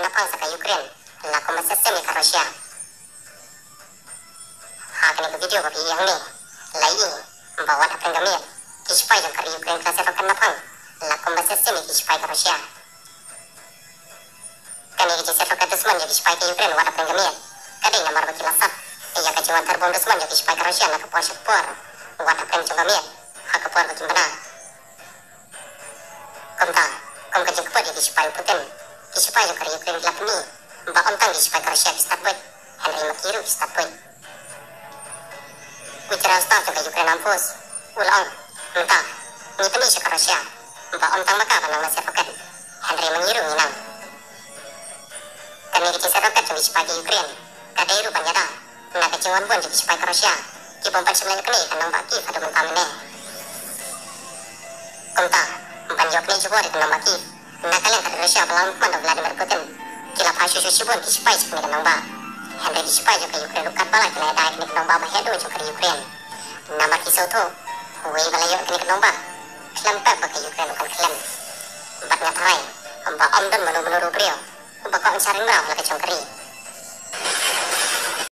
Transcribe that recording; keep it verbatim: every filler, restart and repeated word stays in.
naphang sa ka Ukraine la kumba shisha ïa ka Russia. Ha kane ka video ba phi ïohi hangne la ïohi ba wat hapdeng ka miet ki sipai jong ka ri Ukraine ki la siat rocket naphang la kumba shisha ïa ki sipai ka Russia. Kane ka jingsiat rocket dusmon ïa ki sipai ka Ukraine wat hapdeng ka miet ka dei namar ba ki la sap ïa ka jingwan thar bom dusmon ïa ki sipai ka Russia na ka por sha ka por wat hapdeng jong ka miet ha ka por ba kim bna. Kumta, kum ka jingkput ïa ki sipai u Putin, ki sipai jong ka ri Ukraine ki la pyni ba ym tang ki sipai ka Russia ki stad buit, hynrei ma ki ruh ki stad buit. U General Staff jong ka Ukraine Armed Force u la ong, mynta ngi pyni sha ka Russia ba ym tang ma ka ban nang siat rocket, hynrei ma ngi ruh ngi nang. Kane ka jingsiat rocket jong ki sipai ka Ukraine ka dei ruh ban ïada na ka jingwan bun jong ki sipai ka Russia ki bym pat shym la ïoh kane ka nongbah Kyiv haduh mynta mynne. Kumta, ban ïoh kane jubor ïa ka nongbah Kyiv na ka liang ka ri Russia ba la long u Kmando Vladimir Putin ki la phah shuh shuh shibun ki sipai sha kane ka nongbah. Hynrei ki sipai jong ka Ukraine ruh katba la ki la ïada ïa kane ka nongbah ba heh duh jong ka ri Ukraine. Namar ki sngewthuh, uwei ba la ïoh kane ka nongbah khlem pep ba ka Ukraine ruh kan khlem. Bad nga tharai ba ym don mano mano ruh briew uba kwah ban shah ring mraw ha la ka jong ka ri.